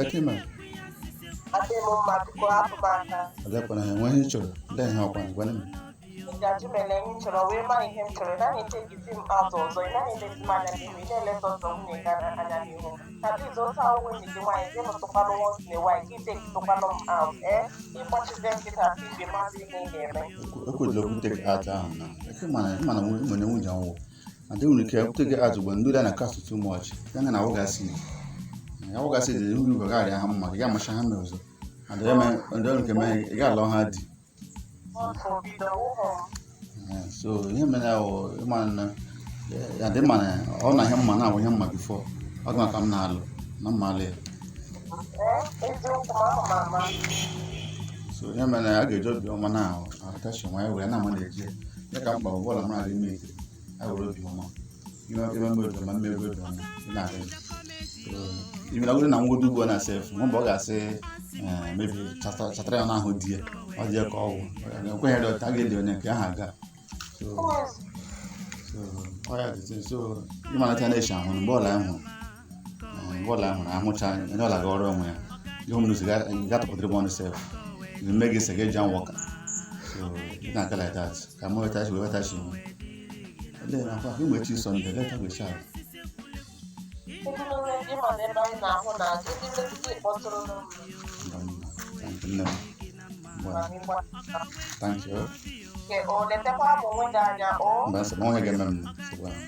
Ka ime. Adị m mma, biko hapụ m aka. Ọbịakwana ha enwe ihe ị chọrọ ndị ihe ọkwa gwana m. Ị ga-ajụ m ele ihe m chọrọ wee maa ihe m chọrọ. Ị naghị etegizi m azụ ọzọ, ị naghị elezi m anya n'ihu, ị na-eleta ọzọ nwunye gị anya n'ihu. At least otu ahụ nwunye gị nwaanyị gị nụtụkwanụ once in a while, gị tekitụkwanụ m out, ee, ịgbachizie nkịta asị ibe maazị ihe ị na-eme. Ekwedịla okwu take out ahụ na eke mana mana nwere nwunye nwụ adị nwere ike take out ugbo ndị na cast too much ya na awụga acid ya awụga acid dị uru ga arịa ha mma, ị ga-amacha ha mere ọzọ and ya mee ndị ọrụ nke mee ị ga-alọ ha di. God forbid, ọwụghọ m. So ihe mere ya wụ ịma na ya dị mma na ọ na ihe mma na-awụ ihe mma before ọ dị maka m na-alụ na mma alụ ya. Ee, eziokwu m ama m ama. So ihe mere na a ga-eji obi ọma na atachi nwa ya were na ama na-eji ya ka mkpa ọbụla mara gị ime ya were obi ọma ime ime mgbe obi ọma mmegbu obi ọma ị na-aga. So imere ọgụrụ na nwodo ugbo na sef mgbe ọ ga-asị mebi chatara ya n'ahụ di ya ọ dị ya ka ọgwụ ekweghị dị ọta a ga-eli onye nke ahụ aga. So ọ ya dị. So ịmalite na-eshi ahụ mgbe ọla ahụ mgbe ọla ahụrụ ahụcha onye ọla ga ọrụ onwe ya ihe m nụzi ga tụpụtara m ọnụ sef mme gị sị gị jam worker. So ị na-aga like that ka m wetachi wee wetachi nwe ele na akwa ka enwechi Sunday leta gwechi ala. Ebulere ịma na ebe anyị na-ahụ na ndị mmetụta kpọtụrụ m. Thank you, nne m. Ma ịgba. Thank you. Nke o letakwa m onwe gị anya o. Mba, nsogbu onwe ga-eme m nsogbu ahụ.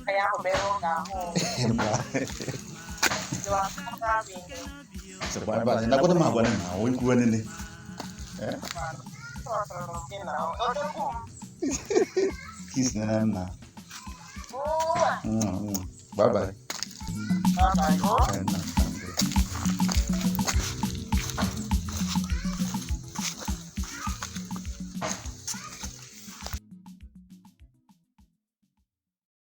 Ka ya ahụ mere ọ ga-ahụ. Dịwa aka m ihe. Nsogbu ebe a nakwado m agwa na ahụ ikwuwe niile. Tọtụrụ m gị na odogwu m. Kiss nene m na. Mwah. Bye bye. Bye bye. O. Bye.